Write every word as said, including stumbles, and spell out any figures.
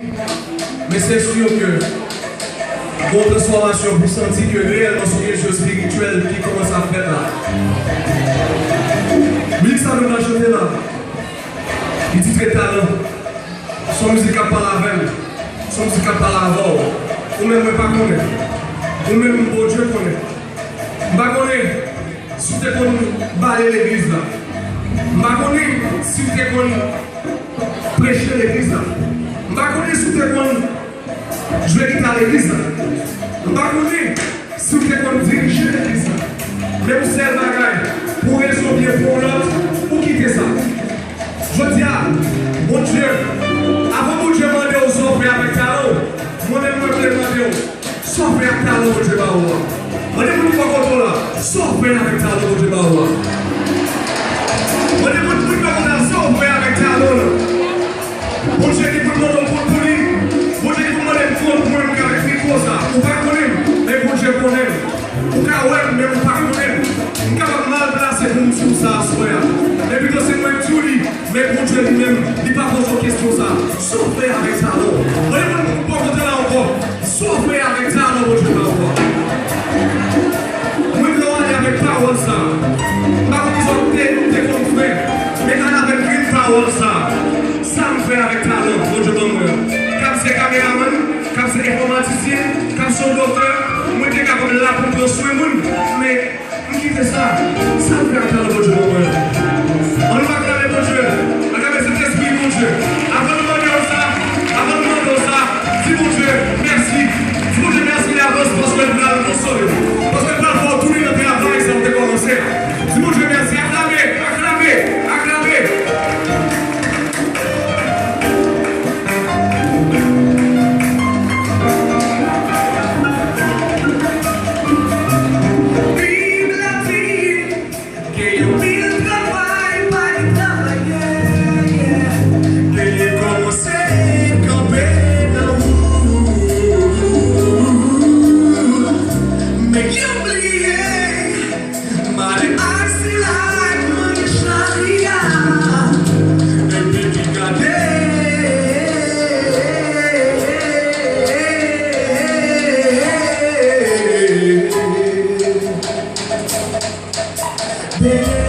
Men se si ke gon transfòmasyon pou santi ke reyèlman se yon jè espirityèl ki kòmanse ap fèt la. Mizik sa nou pral chante la, li titre Talan. Se yon mizik k ap pale avè m. Se yon mizik k ap pale avè w. Ou menm mwen pa konnen. Ou menm Bondye konnen. M pa konnen si w te konn bale legliz la. M pa konnen si w te konn preche legliz la. M pa konnen si w te konn jwe gita legliz la. M pa konnen si w te konn dirije legliz la. Men yon sèl bagay, pou yon rezon byen pou yon lòt, ou kite sa. Jodi a, Bondye, avan Bondye mande w sa w fè avèk talan w, mwen menm mwen vle mande w, sa w fè ak talan Bondye ba ou a? Mande moun ki bò kote w la, sa w fè avèk talan Bondye ba ou a? Mande moun, moun ki bò kote w la, sa w fè avèk talan w la? Bondye li pou l mande w kont pou li. Bondye li pou l mande m kont mwen menm k avèk mikwo sa. Ou pa konnen m, men Bondye konnen m. Ou ka wè m, men ou pa konnen m. M kapab mal plase pou m di w sa aswè a. Men pito se mwen k di w li, men Bondye li menm, li pa poze w kesyon sa. Sa w fè avèk talan w? Mande moun ki bò kote w la ankò. Sa w fè avèk talan Bondye ba ou a? Mwen vle w ale avèk pawòl sa a. M pa konn kisa w te, te konn fè, men ale avèk grenn pawòl sa a. Sa m fè avèk talan Bondye ban mwen an? K ap se kameramann, k ap se enfòmatisyen, k ap se yon doktè, mwen te kapab la pou m pran swen moun, men M kite sa. Sa m fè ak talan Bondye ban mwen an? Ann nou aklame Bondye. Aklame Sentespri Bondye. Avan nou mande w sa, avan nou mande w sa, di Bondye mèsi. Di Bondye mèsi davans paske l pral konsole w. Paske l pral fè w tounen nan travay sa w te kòmanse a. Di Bondye mèsi. Aklame, aklame, aklame. Bib la di, gen anpil travay pa gen travayè, yeah, yeah. Genyen kòmanse kanpe nan wout. Men yo bliye, m ale ak sila k mande chari a, epi li gade. Dèyè